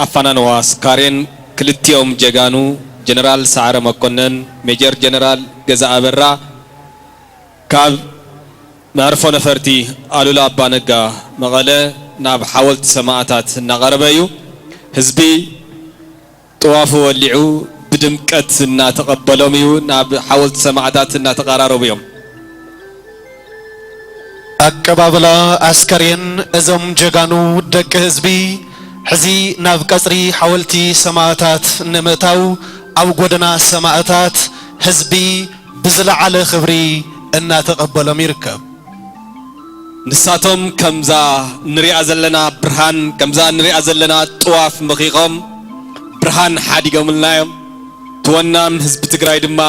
ኣፋናንዋ ኣስካሬን ክልቲኦም ጀጋኑ ጀነራል ሰዓረ መኮነን፣ ሜጀር ጀነራል ገዛ ኣበራ ካብ መዕርፎ ነፈርቲ ኣሉላ ኣባነጋ መቐለ ናብ ሓወልቲ ሰማእታት እናቐረበ እዩ። ህዝቢ ጥዋፉ ወሊዑ ብድምቀት እናተቐበሎም እዩ። ናብ ሓወልቲ ሰማእታት እናተቐራረቡ እዮም። ኣቀባብላ ኣስከሬን እዞም ጀጋኑ ደቂ ህዝቢ ሕዚ ናብ ቀጽሪ ሓወልቲ ሰማእታት ንምእታው ኣብ ጎደና ሰማእታት ህዝቢ ብዝለዓለ ክብሪ እናተቐበሎም ይርከብ። ንሳቶም ከምዛ ንሪኣ ዘለና ብርሃን፣ ከምዛ ንሪኣ ዘለና ጥዋፍ መኺኾም ብርሃን ሓዲጎምልና እዮም። እቲ ወናም ህዝቢ ትግራይ ድማ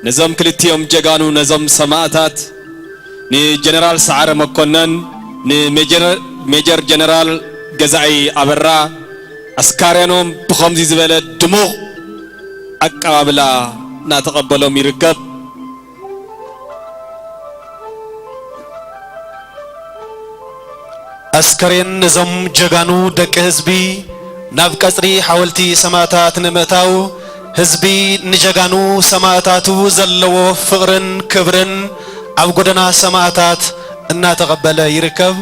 ነዞም ክልቲኦም ጀጋኑ፣ ነዞም ሰማእታት፣ ንጀነራል ሰዓረ መኮነን፣ ንሜጀር፣ ሜጀር ጀነራል ገዛኢ ኣበራ፣ ኣስካርያኖም ብኸምዚ ዝበለ ድሙቕ ኣቀባብላ እናተቐበሎም ይርከብ። ኣስከሬን እዞም ጀጋኑ ደቂ ህዝቢ ናብ ቀጽሪ ሓወልቲ ሰማእታት ንምእታው፣ ህዝቢ ንጀጋኑ ሰማእታቱ ዘለዎ ፍቕርን ክብርን ኣብ ጎደና ሰማእታት እናተቐበለ ይርከብ።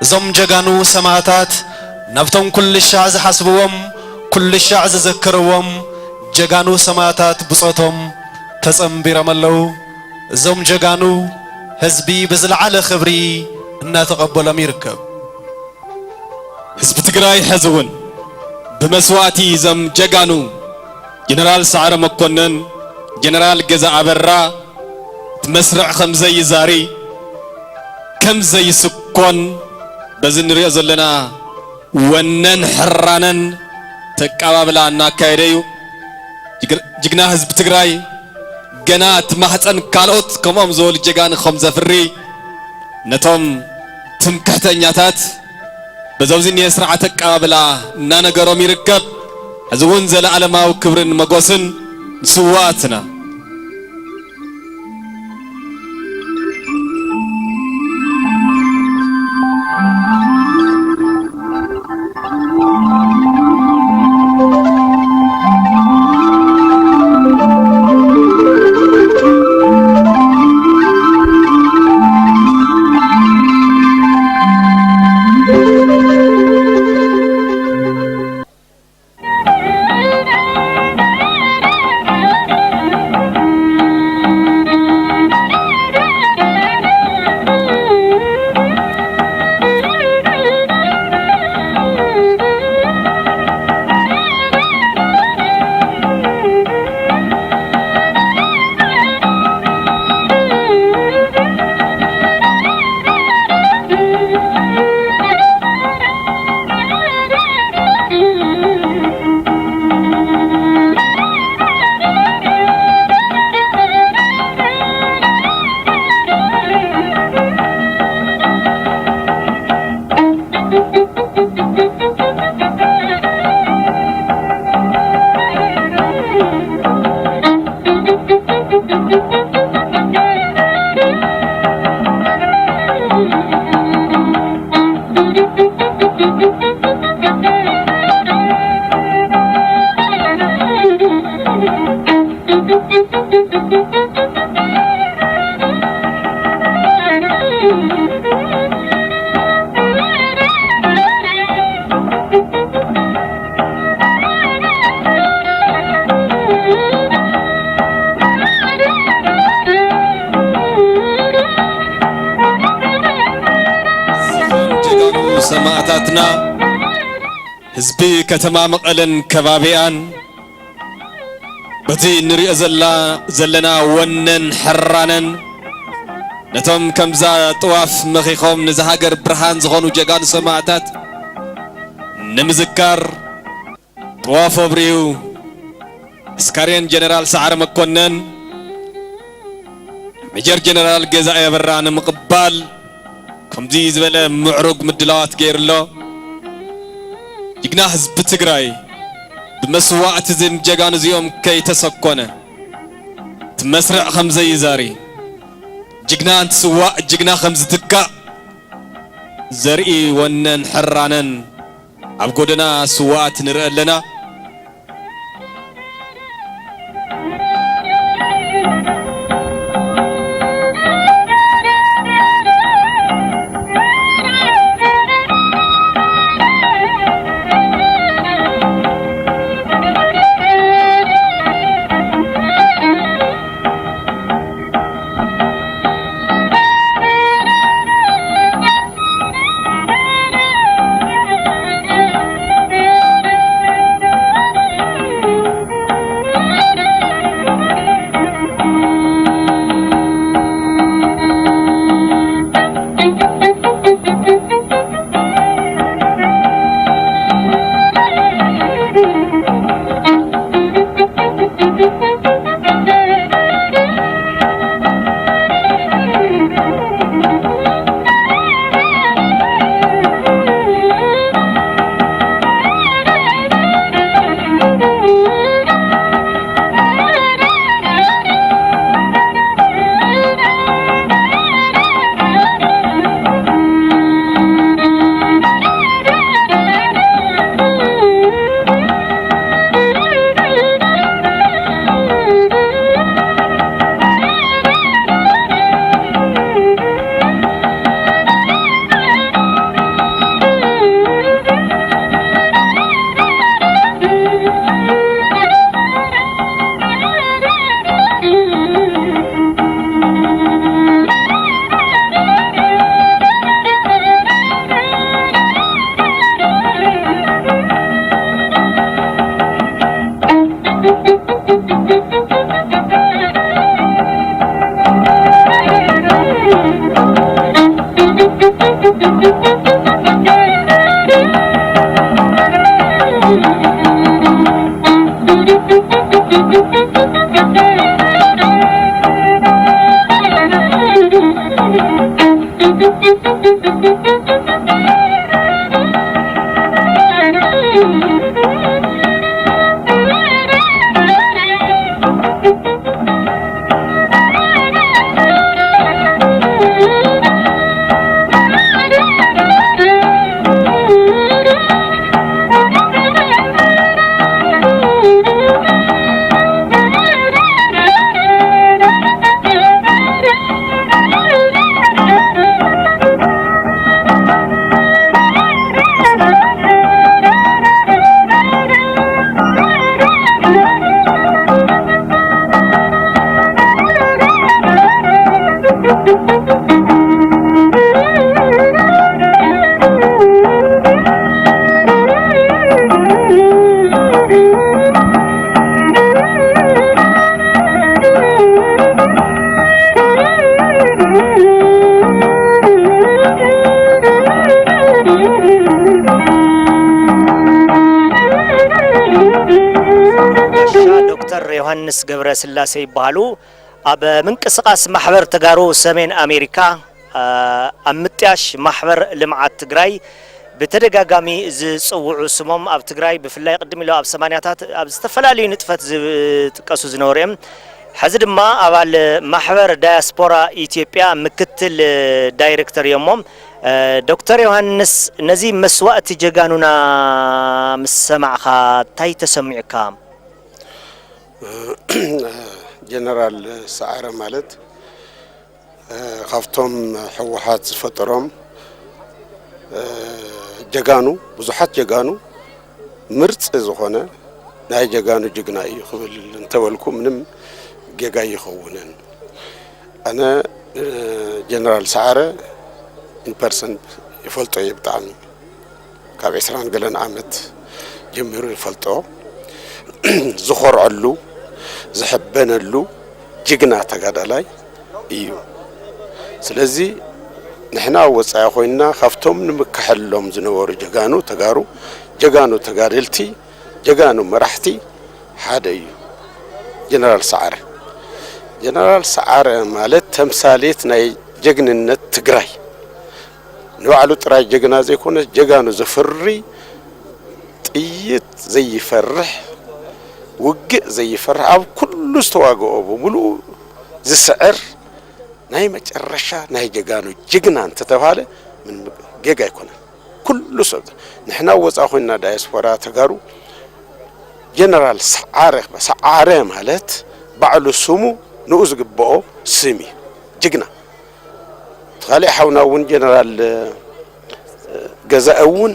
እዞም ጀጋኑ ሰማእታት ናብቶም ኩሉ ሻዕ ዝሓስብዎም፣ ኩሉ ሻዕ ዝዝክርዎም ጀጋኑ ሰማእታት ብጾቶም ተጸንቢሮም ኣለዉ። እዞም ጀጋኑ ህዝቢ ብዝለዓለ ክብሪ እናተቐበሎም ይርከብ። ህዝቢ ትግራይ ሕዚ እውን ብመስዋእቲ እዞም ጀጋኑ ጀነራል ሰዓረ መኮነን፣ ጀነራል ገዛ ኣበራ እቲ መስርዕ ከም ዘይዛሪ፣ ከም ዘይስኮን በዚ ንሪኦ ዘለና ወነን ሕራነን ተቀባብላ እናካየደ እዩ። ጅግር-፣ ጅግና ህዝቢ ትግራይ ገና እቲ ማህፀን ካልኦት ከምኦም ዝበሉ ጀጋኑ ከም ዘፍሪ ነቶም ትምክሕተኛታት በዞም ዝኒሀ ስርዓት ኣቀባብላ እናነገሮም ይርከብ። ሕዚ እውን ዘለኣለማዊ ክብርን መጎስን ንስዋኣትና። ጀጋኑ ሰማእታትና፣ ህዝቢ ከተማ መቐለን ከባቢኣን፣ በቲ እንሪኦ ዘላ-፣ ዘለና ወነን ሕራነን፣ ነቶም ከምዛ ጥዋፍ መኺኾም ንዛ ሃገር ብርሃን ዝኾኑ ጀጋኑ ሰማእታት ንምዝካር፣ ጥዋፍ ኣብሪሁ፣ ኣስካሬን ጀነራል ሰዓረ መኮነን፣ ሜጀር ጀነራል ገዛኢ ኣበራ ንምቕባል ከምዚ ዝበለ ምዕሩግ ምድላዋት ገይሩ ኣሎ። ጅግና ህዝቢ ትግራይ ብመስዋእቲ እዞም ጀጋኑ እዚኦም ከይተሰኮነ፣ እቲ መስርዕ ከም ዘይዛሪ፣ ጅግና እንትስዋእ ጅግና ከም ዝትካእ ዘርኢ ወነን ሕራነን ኣብ ጎደና ስውኣት ንርኢ ኣለና። ዶክተር ዮሃንስ ገብረ ስላሴ ይበሃሉ። ኣብ ምንቅስቃስ ማሕበር ተጋሩ ሰሜን ኣሜሪካ ኣብ ምጥያሽ ማሕበር ልምዓት ትግራይ ብተደጋጋሚ ዝፅውዑ ስሞም ኣብ ትግራይ ብፍላይ ቅድም ኢሎ ኣብ ሰማንያታት ኣብ ዝተፈላለዩ ንጥፈት ዝጥቀሱ ዝነበሩ እዮም። ሕዚ ድማ ኣባል ማሕበር ዳያስፖራ ኢትዮጵያ ምክትል ዳይሬክተር እዮም። ዶክተር ዮሃንስ፣ ነዚ መስዋእቲ ጀጋኑና ምስ ሰማዕኻ እንታይ ተሰሚዑካ? ጀነራል ሰዓረ ማለት ካብቶም ህወሓት ዝፈጠሮም ጀጋኑ፣ ብዙሓት ጀጋኑ፣ ምርፂ ዝኾነ ናይ ጀጋኑ ጅግና እዩ ክብል እንተበልኩ ምንም ጌጋ ኣይኸውንን። ኣነ ጀነራል ሰዓረ ኢን ፐርሰን ይፈልጦ እየ ብጣዕሚ። ካብ ዕስራን ገለን ዓመት ጀሚሩ ይፈልጦ። ዝኾርዐሉ፣ ዝሕበነሉ ጅግና ተጋዳላይ እዩ። ስለዚ ንሕና ኣብ ወፃኢ ኮይንና ካብቶም ንምክሐሎም ዝነበሩ ጀጋኑ ተጋሩ፣ ጀጋኑ ተጋደልቲ፣ ጀጋኑ መራሕቲ ሓደ እዩ ጀነራል ሰዓረ። ጀነራል ሰዓረ ማለት ተምሳሌት ናይ ጀግንነት ትግራይ። ንባዕሉ ጥራይ ጀግና ዘይኮነስ ጀጋኑ ዘፍሪ፣ ጥይት ዘይፈርሕ፣ ውግእ ዘይፈርሕ፣ ኣብ ኩሉ ዝተዋግኦ ብምሉኡ ዝስዕር ናይ መጨረሻ ናይ ጀጋኑ ጅግና እንተተባሃለ ምንም ጌጋ ኣይኮነን። ኩሉ ሰብ ንሕና ወፃ ኮይንና ዳያስፖራ ተጋሩ ጀነራል ሰዓረ ሰዓረ ማለት ባዕሉ ስሙ ንኡ ዝግብኦ ስም እዩ። ጅግና። እቲ ካሊእ ሓውና እውን ጀነራል ገዛኢ እውን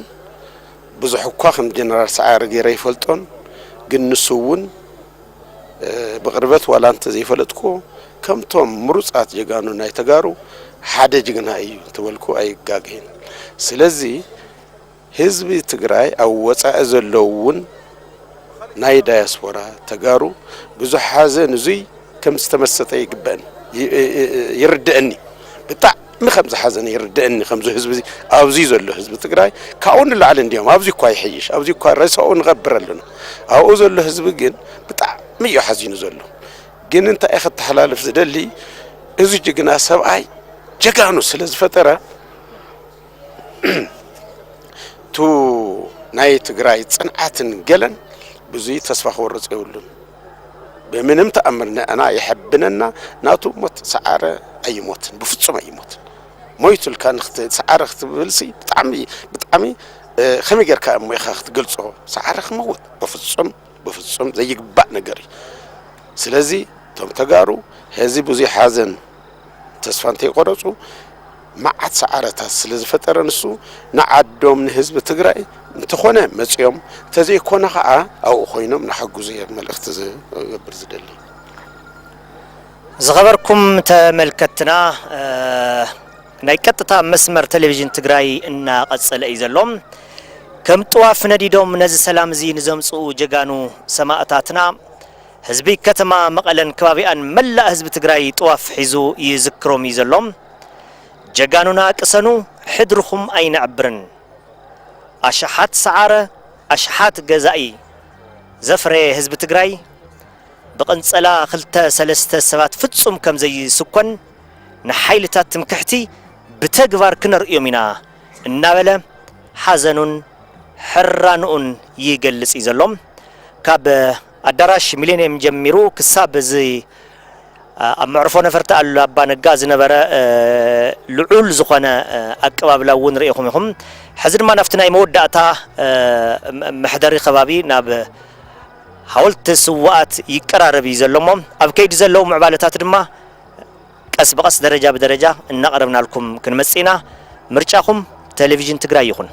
ብዙሕ እኳ ከም ጀነራል ሰዓረ ገይረ ይፈልጦን፣ ግን ንሱ እውን ብቕርበት ዋላ እንተ ዘይፈለጥኩ ከምቶም ምሩፃት ጀጋኑ ናይ ተጋሩ ሓደ ጅግና እዩ እንተበልኩ ኣይጋገይን። ስለዚ ህዝቢ ትግራይ ኣብ ወፃኢ ዘለዉ እውን ናይ ዳያስፖራ ተጋሩ ብዙሕ ሓዘን እዙይ ከም ዝተመሰጠ ይግበእን ይርድእኒ። ብጣዕሚ ከም ዝሓዘነ ይርድእኒ። ከምዚ ህዝቢ ኣብዚ ዘሎ ህዝቢ ትግራይ ካብኡ ንላዕሊ እንዲዮም ኣብዚ እኳ ይሕይሽ፣ ኣብዚ እኳ ረሳኡ ንቐብር ኣለና። ኣብኡ ዘሎ ህዝቢ ግን ብጣዕሚ እዩ ሓዚኑ ዘሎ። ግን እንታይ ከተሓላልፍ ዝደሊ፣ እዚ ጅግና ሰብኣይ ጀጋኑ ስለ ዝፈጠረ ቱ ናይ ትግራይ ፅንዓትን ገለን ብዙይ ተስፋ ክወርፅ የብሉን። ብምንም ተኣምር ንዕና የሐብነና ናቱ ሞት ሰዓረ ኣይሞትን፣ ብፍፁም ኣይሞትን። ሞይቱ ኢልካ ንክት- ሰዓረ ክትብልሲ ብጣዕሚ ብጣዕሚ ከመይ ጌርካ እሞ ኢኻ ክትገልፆ? ሰዓረ ክመውት በፍፁም በፍፁም ዘይግባእ ነገር እዩ። ስለዚ እቶም ተጋሩ ሕዚ ብዙይ ሓዘን ተስፋ እንተይቆረፁ መዓት ሰዓረታት ስለ ዝፈጠረ ንሱ ንዓዶም ንህዝቢ ትግራይ እንተኾነ መፅዮም እንተዘይኮነ ከዓ ኣብኡ ኮይኖም ንሓግዙ እየ መልእኽቲ ዝገብር ዝደሊ። ዝኸበርኩም ተመልከትና ናይ ቀጥታ መስመር ቴሌቪዥን ትግራይ እናቐፀለ እዩ ዘሎ። ከም ጥዋፍ ነዲዶም ነዚ ሰላም እዚ ንዘምፅኡ ጀጋኑ ሰማእታትና ህዝቢ ከተማ መቐለን ከባቢኣን መላእ ህዝቢ ትግራይ ጥዋፍ ሒዙ ይዝክሮም እዩ ዘሎ። ጀጋኑና ቅሰኑ፣ ሕድርኹም ኣይነዕብርን። ኣሽሓት ሰዓረ ኣሽሓት ገዛኢ ዘፍረየ ህዝቢ ትግራይ ብቕንፀላ ክልተ ሰለስተ ሰባት ፍፁም ከም ዘይስኮን ንሓይልታት ትምክሕቲ ብተግባር ክነርእዮም ኢና እናበለ ሓዘኑን ሕራንኡን ይገልፅ እዩ ዘሎ። ካብ ኣዳራሽ ሚሌንየም ጀሚሩ ክሳብ እዚ ኣብ መዕርፎ ነፈርቲ ኣሉላ ኣባ ነጋ ዝነበረ ልዑል ዝኾነ ኣቀባብላ እውን ርኢኹም ኢኹም። ሕዚ ድማ ናብቲ ናይ መወዳእታ መሕደሪ ከባቢ ናብ ሓወልቲ ስውኣት ይቀራረብ እዩ ዘሎ እሞ ኣብ ከይዲ ዘለዉ ምዕባለታት ድማ ቀስ ብቐስ ደረጃ ብደረጃ እናቐረብናልኩም ክንመፅእ ኢና። ምርጫኹም ቴሌቪዥን ትግራይ ይኹን።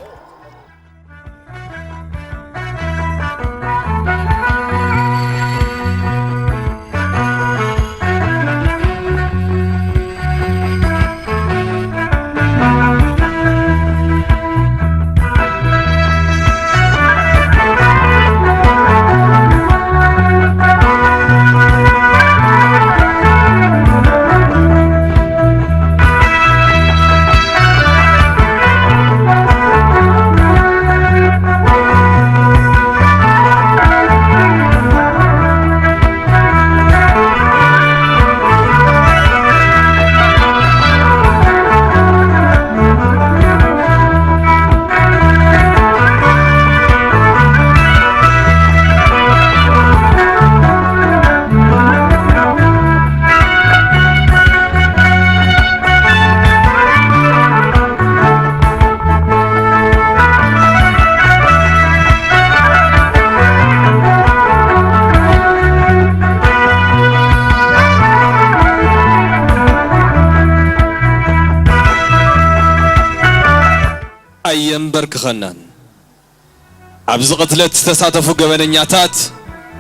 ኣየንበርክኸናን። ኣብዚ ቅትለት ዝተሳተፉ ገበነኛታት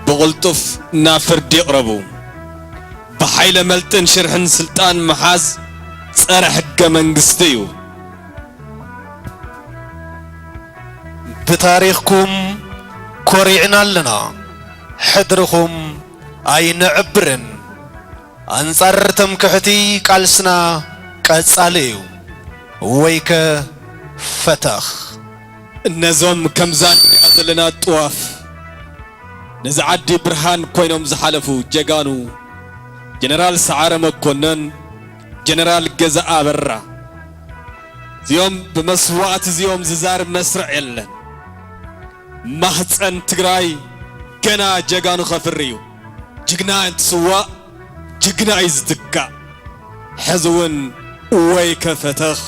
ብቕልጡፍ ናብ ፍርዲ ይቕረቡ። ብሓይለ መልጥን ሽርሕን ስልጣን ምሓዝ ጸረ ሕገ መንግስቲ እዩ። ብታሪኽኩም ኮሪዕና ኣለና። ሕድርኹም ኣይነዕብርን። ኣንጻር ትምክሕቲ ቃልስና ቀጻሊ እዩ። ወይከ ፈተኽ። እነዞም ከምዛ ንሪኣ ዘለና ጥዋፍ ነዚ ዓዲ ብርሃን ኮይኖም ዝሓለፉ ጀጋኑ ጀነራል ሰዓረ መኮነን፣ ጀነራል ገዛኢ ኣበራ፣ እዚኦም ብመስዋእቲ እዚኦም ዝዛርብ መስርዕ የለን። ማህፀን ትግራይ ገና ጀጋኑ ከፍሪ እዩ። ጅግና እንትስዋእ ጅግና እዩ ዝትካእ። ሕዚ እውን እወይከ ፈተኽ።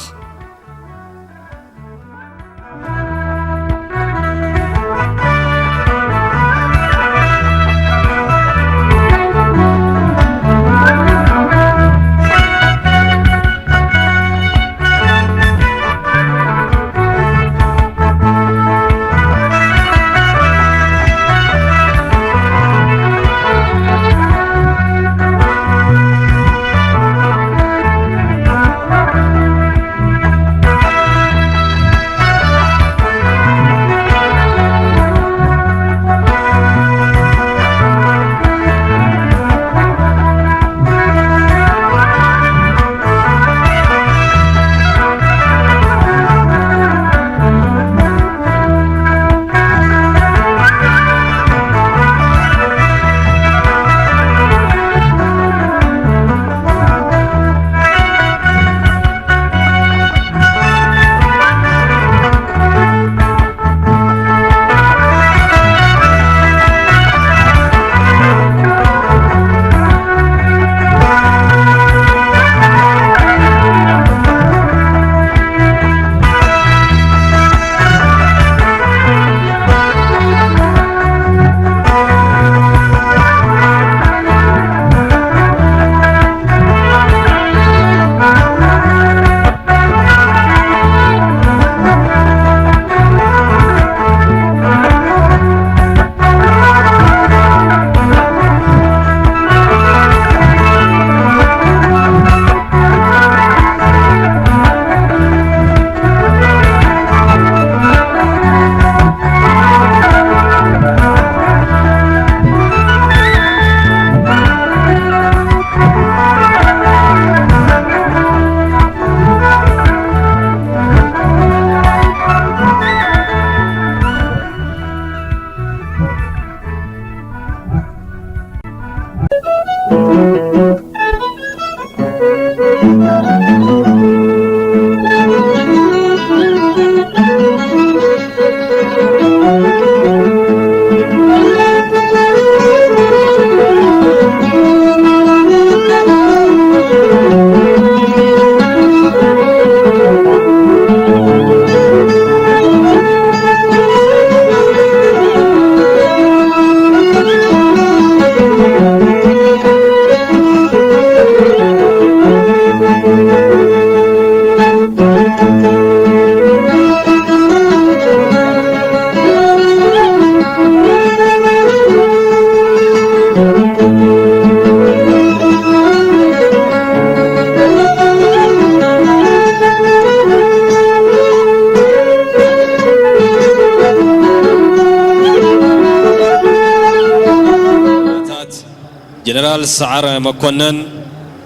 ጀነራል ሰዓረ መኮነን፣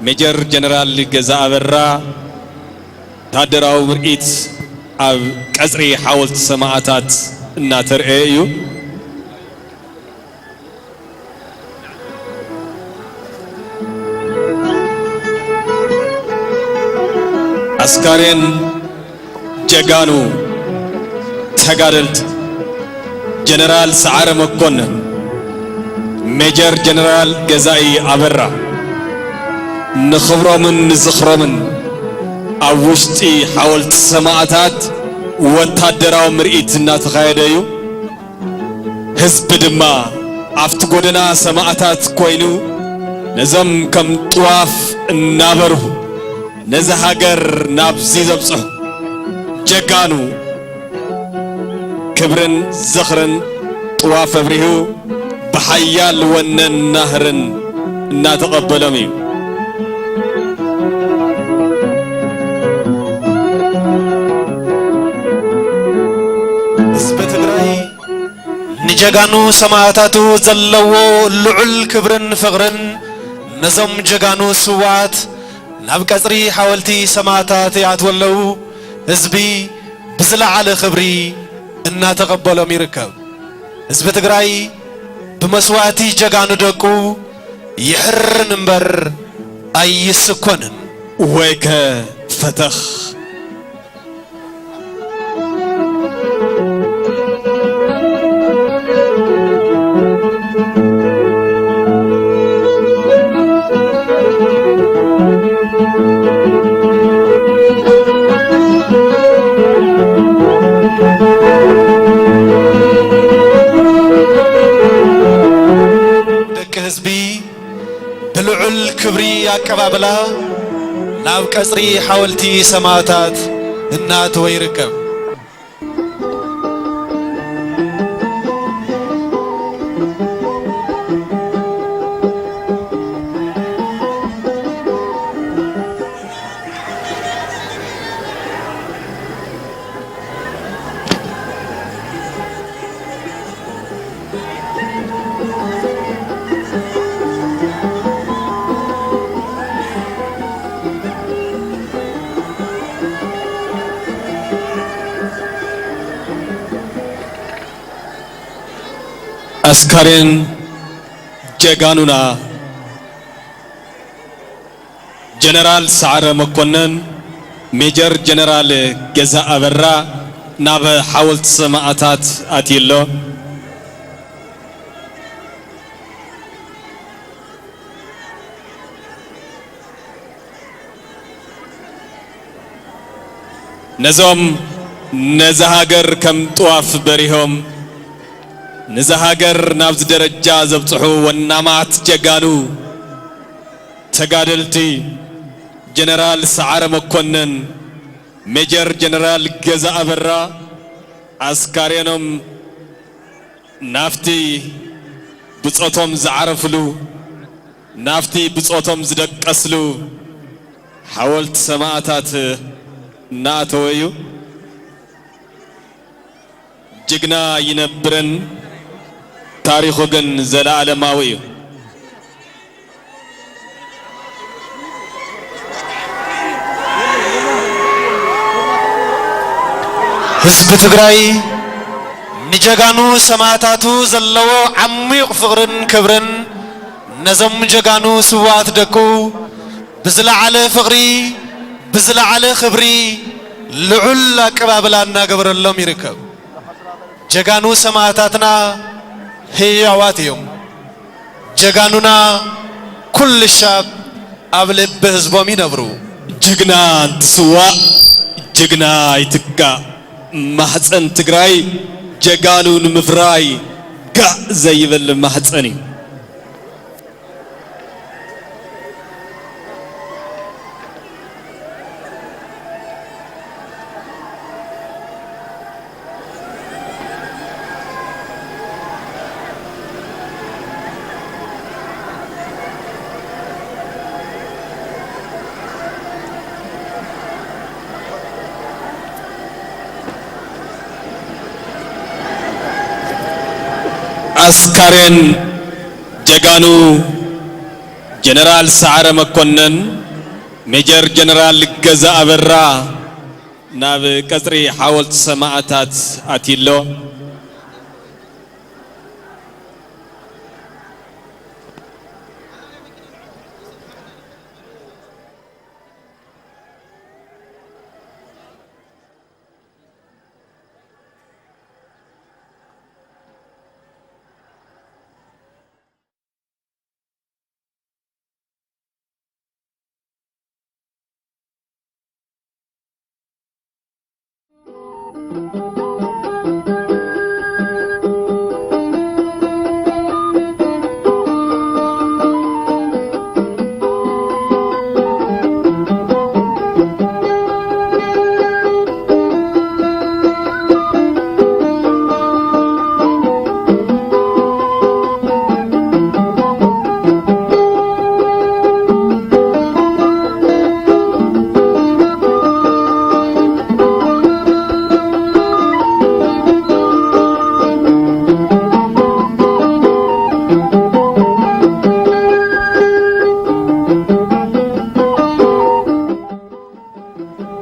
ሜጀር ጀነራል ገዛ ኣበራ፣ ወታደራዊ ምርኢት ኣብ ቀጽሪ ሓወልቲ ሰማእታት እናተርኣየ እዩ። ኣስካሬን ጀጋኑ ተጋደልቲ ጀነራል ሰዓረ መኮነን፣ ሜጀር ጀነራል ገዛኢ ኣበራ፣ ንኽብሮምን ንዝኽሮምን ኣብ ውሽጢ ሓወልቲ ሰማእታት ወታደራዊ ምርኢት እናተኻየደ እዩ። ህዝቢ ድማ ኣብቲ ጎደና ሰማእታት ኮይኑ ነዞም ከም ጥዋፍ እናበርሁ ነዚ ሃገር ናብዚ ዘብጽሑ ጀጋኑ ክብርን ዝኽርን ጥዋፍ ኣብሪሁ ብሓያል ወነን ናህርን እናተቐበሎም እዩ። ህዝቢ ትግራይ ንጀጋኑ ሰማእታቱ ዘለዎ ልዑል ክብርን ፍቕርን ነዞም ጀጋኑ ስውኣት ናብ ቀጽሪ ሓወልቲ ሰማእታት ይኣትዉ ኣለዉ። ህዝቢ ብዝለዓለ ክብሪ እናተቐበሎም ይርከብ። ህዝቢ ትግራይ ብመስዋእቲ ጀጋኑ ደቁ ይሕርን እምበር ኣይስኮንን። ወይከ ፈተኽ። ደቂ ህዝቢ ብልዑል ክብሪ ኣቀባብላ ናብ ቀጽሪ ሓወልቲ ሰማእታት እናተወ ይርከብ። ኣስካሬን ጀጋኑና ጀነራል ሰዓረ መኮነን፣ ሜጀር ጀነራል ገዛ ኣበራ ናብ ሓወልቲ ሰማእታት ኣትዩ ኣሎ። ነዞም ነዛ ሃገር ከም ጥዋፍ በሪሆም ነዛ ሃገር ናብዚ ደረጃ ዘብጽሑ ወናማት ጀጋኑ ተጋደልቲ ጀነራል ሰዓረ መኮነን፣ ሜጀር ጀነራል ገዛ ኣበራ ኣስካሬኖም ናብቲ ብጾቶም ዝዓረፍሉ፣ ናብቲ ብጾቶም ዝደቀስሉ ሓወልቲ ሰማእታት እናኣተወ እዩ። ጅግና ይነብርን ታሪኹ ግን ዘለኣለማዊ እዩ። ህዝቢ ትግራይ ንጀጋኑ ሰማእታቱ ዘለዎ ዓሚቕ ፍቕርን ክብርን ነዞም ጀጋኑ ስውኣት ደቁ ብዝለዓለ ፍቕሪ፣ ብዝለዓለ ክብሪ ልዑል ኣቀባብላ እናገበረሎም ይርከብ። ጀጋኑ ሰማእታትና ህያዋት እዮም። ጀጋኑና ኩሉ ሻብ ኣብ ልቢ ህዝቦም ይነብሩ። ጅግና እንትስዋእ ጅግና ይትካእ። ማሕፀን ትግራይ ጀጋኑ ንምፍራይ ጋእ ዘይብል ማሕፀን እዩ። ኣስካሬን ጀጋኑ ጀነራል ሰዓረ መኮነን፣ ሜጀር ጀነራል ገዛ ኣበራ ናብ ቀጽሪ ሓወልቲ ሰማእታት ኣትዩ'ሎ።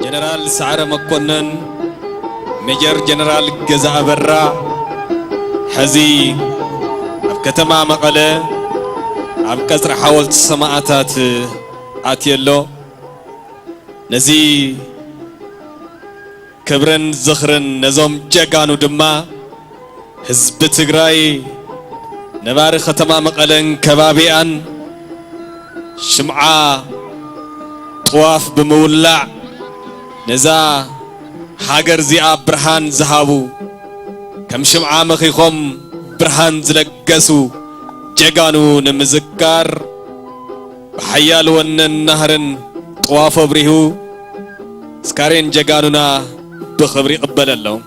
ጀነራል ሰዓረ መኮነን፣ ሜጀር ጀነራል ገዛ ኣበራ፣ ሕዚ ኣብ ከተማ መቐለ ኣብ ቀጽሪ ሓወልቲ ሰማእታት ኣትየሎ። ነዚ ክብርን ዝኽርን ነዞም ጀጋኑ ድማ ህዝቢ ትግራይ፣ ነባሪ ከተማ መቐለን ከባቢኣን፣ ሽምዓ ጥዋፍ ብምውላዕ፣ ነዛ ሃገር እዚኣ ብርሃን ዝሃቡ፣ ከም ሽምዓ መኺኾም ብርሃን ዝለገሱ ጀጋኑ ንምዝካር፣ ብሓያል ወነን ናህርን ጥዋፍ ኣብሪሁ፣ ኣስካሬን ጀጋኑና ብኽብሪ ይቕበለሎም።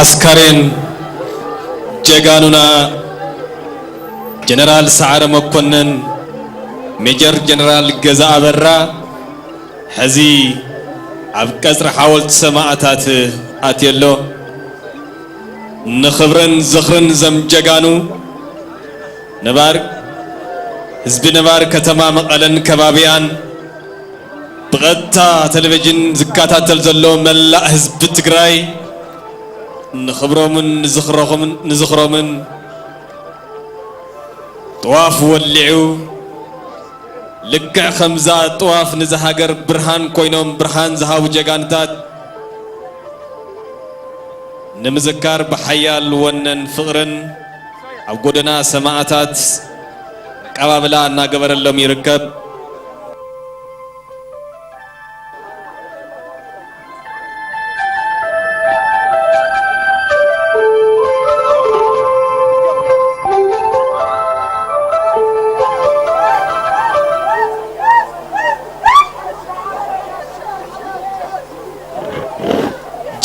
ኣስካሬን ጀጋኑና ጀነራል ሰዓረ መኮነን፣ ሜጀር ጀነራል ገዛ ኣበራ፣ ሕዚ ኣብ ቀጽሪ ሓወልቲ ሰማእታት ኣትየሎ። ንኽብርን ዝኽርን ዘም ጀጋኑ ነባር ህዝቢ ነባር ከተማ መቐለን ከባቢኣን ብቐጥታ ቴሌቪዥን ዝከታተል ዘሎ መላእ ህዝቢ ትግራይ ንኽብሮምን ንዝኽሮምን ንዝኽሮምን ጥዋፍ ወሊዑ ልክዕ ከምዛ ጥዋፍ ንዛ ሃገር ብርሃን ኮይኖም ብርሃን ዝሃቡ ጀጋንታት ንምዝካር ብሓያል ወነን ፍቕርን ኣብ ጎደና ሰማእታት ኣቀባብላ እናገበረሎም ይርከብ።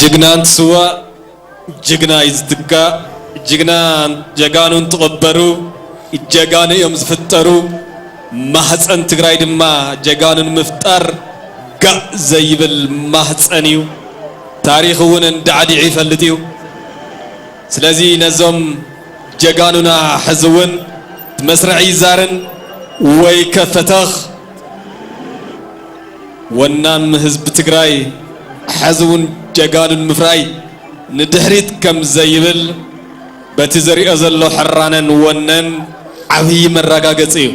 ጅግና እንትስዋእ ጅግና እዩ ዝትካእ። ጅግና፣ ጀጋኑ እንትቕበሩ ጀጋኑ እዮም ዝፍጠሩ። ማህፀን ትግራይ ድማ ጀጋኑ ንምፍጣር ጋእ ዘይብል ማህፀን እዩ። ታሪኽ እውን እንዳዕዲዑ ይፈልጥ እዩ። ስለዚ ነዞም ጀጋኑና ሕዚ እውን እቲ መስርዕ ይዛርን ወይ ከፈተኽ ወናም ህዝቢ ትግራይ ሕዚ እውን ጀጋኑን ምፍራይ ንድሕሪት ከም ዘይብል በቲ ዝሪኦ ዘሎ ሕራነን ወነን ዓብዪ መረጋገፂ እዩ።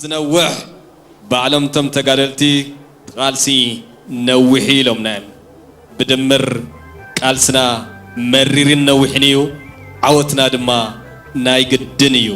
ዝነውሕ ባዕሎም እቶም ተጋደልቲ ቃልሲ ነዊሑ ኢሎምና እዮም። ብድምር ቃልስና መሪርን ነዊሕን እዩ። ዓወትና ድማ ናይ ግድን እዩ።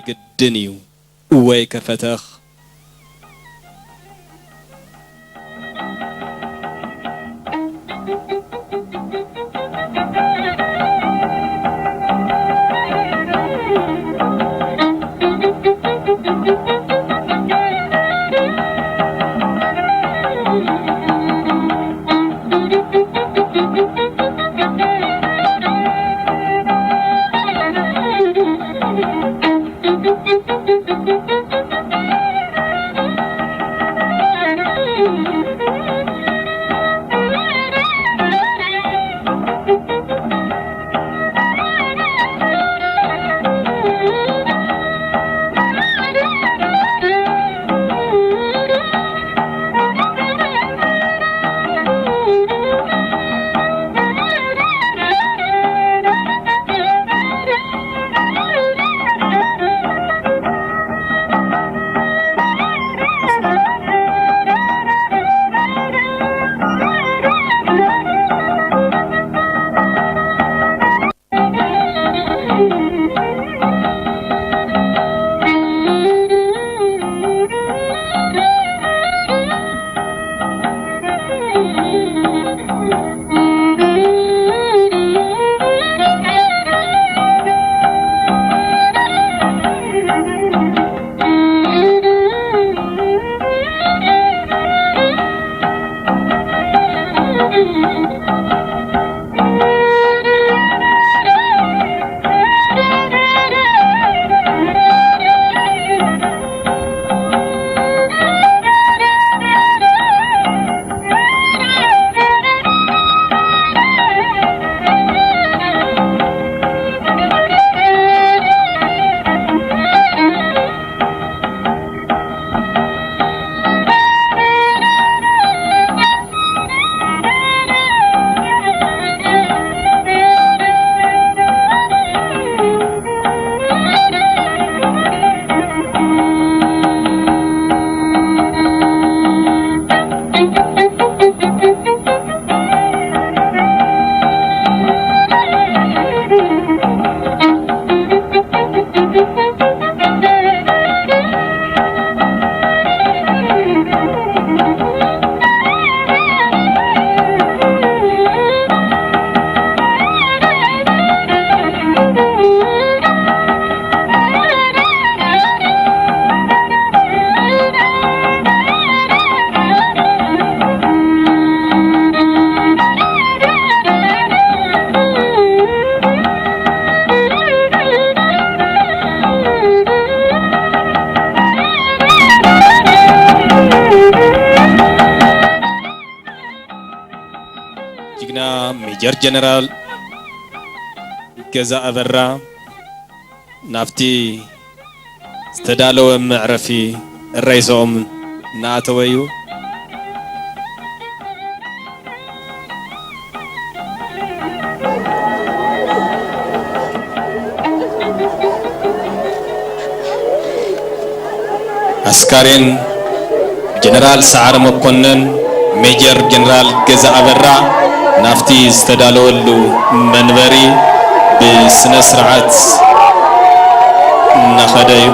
ግድን እዩ። እወይ ከፈተኽ። ጅግና ሜጀር ጀነራል ገዛ ኣበራ ናብቲ ዝተዳለወ መዕረፊ ሬሳኦም እናኣተወ እዩ። ኣስካሬን ጀነራል ሰዓረ መኮነን፣ ሜጀር ጀነራል ገዛ ኣበራ ናብቲ ዝተዳለወሉ መንበሪ ብስነ ስርዓት እናኸደ እዩ።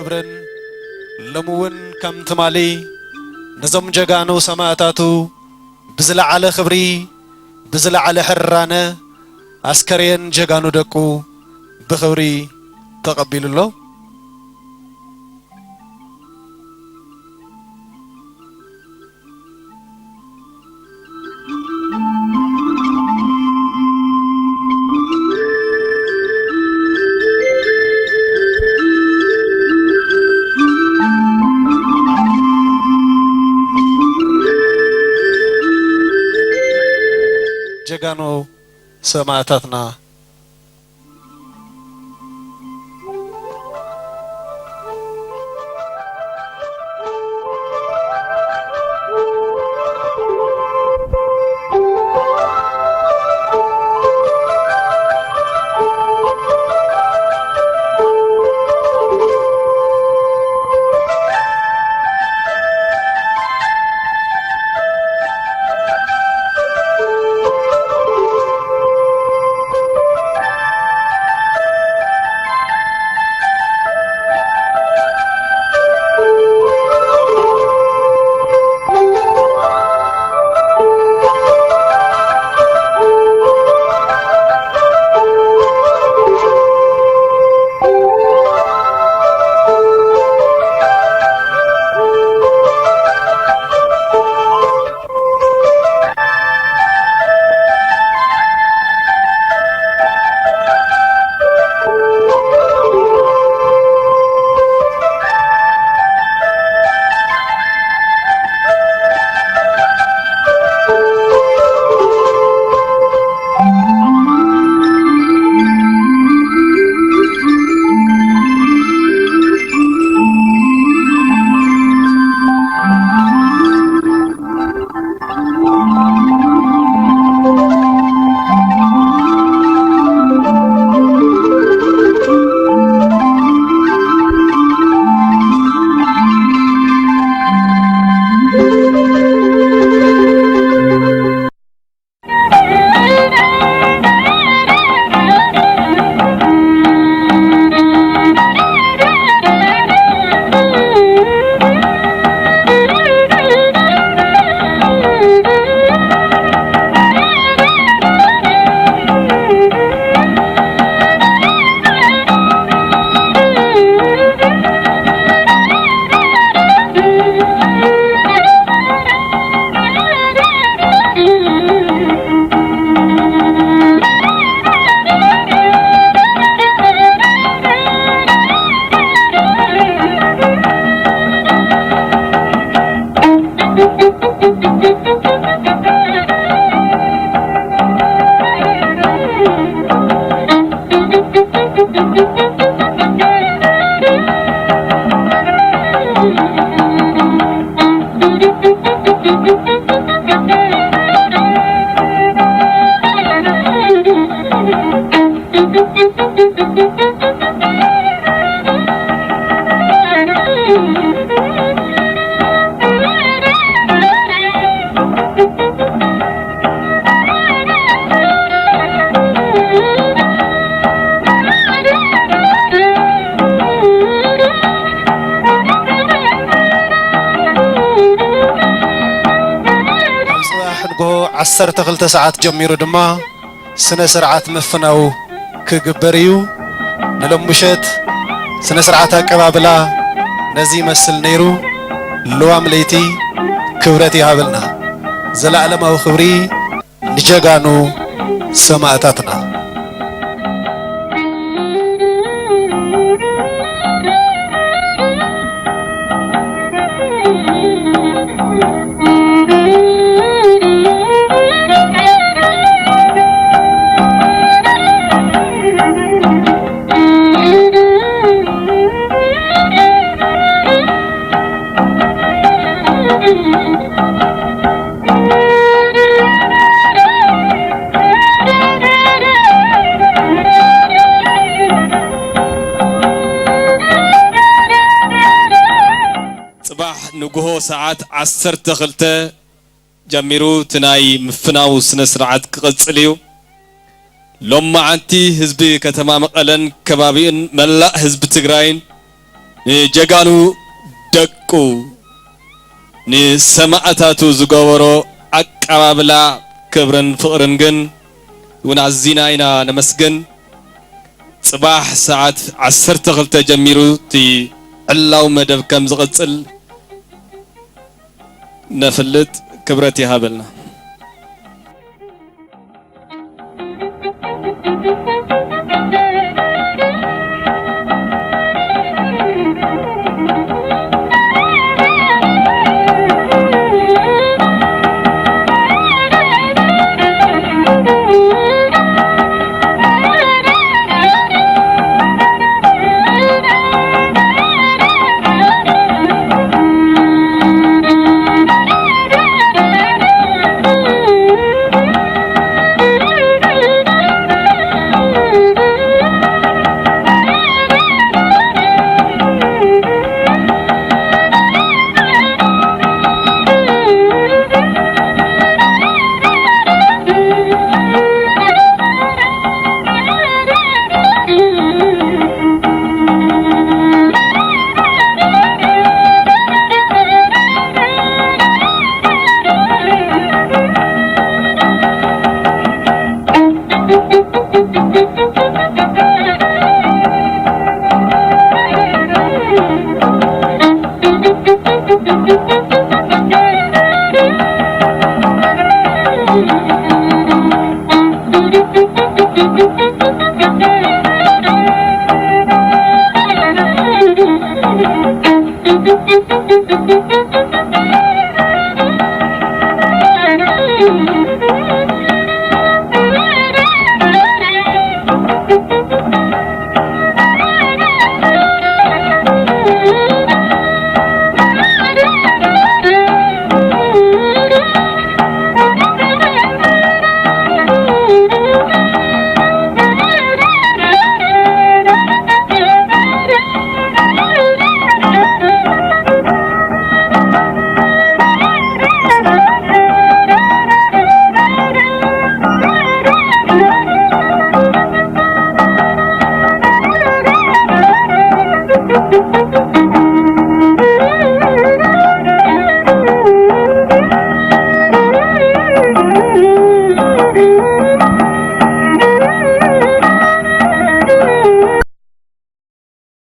ክብርን ሎሚ እውን ከም ትማሊ ነዞም ጀጋኑ ሰማእታቱ ብዝለዓለ ክብሪ፣ ብዝለዓለ ሕራነ ኣስከሬን ጀጋኑ ደቁ ብኽብሪ ተቐቢሉ ኣሎ። ጀጋኑ ሰማእታትና። ካብ ጽባሕ ንግሆ ዓሰርተ ክልተ ሰዓት ጀሚሩ ድማ ስነ ስርዓት ምፍናው ክግበር እዩ። ንሎም ምሸት ስነ ስርዓት ኣቀባብላ ነዚ ይመስል ነይሩ። ልዋም ለይቲ ክብረት ይሃበልና። ዘለኣለማዊ ክብሪ ንጀጋኑ ሰማእታትና። ጽባሕ ንግሆ ሰዓት ዓሰርተ ክልተ ጀሚሩ እቲ ናይ ምፍናው ስነ ስርዓት ክቕጽል እዩ። ሎማዓንቲ ህዝቢ ከተማ መቐለን ከባቢኡን መላእ ህዝቢ ትግራይን ንጀጋኑ ደቁ፣ ንሰማእታቱ ዝገበሮ ኣቀባብላ፣ ክብርን ፍቕርን ግን እውን ኣዚና ኢና ነመስግን። ጽባሕ ሰዓት ዓሰርተ ክልተ ጀሚሩ እቲ ዕላዊ መደብ ከም ዝቕጽል ነፍልጥ። ክብረት ይሃበልና።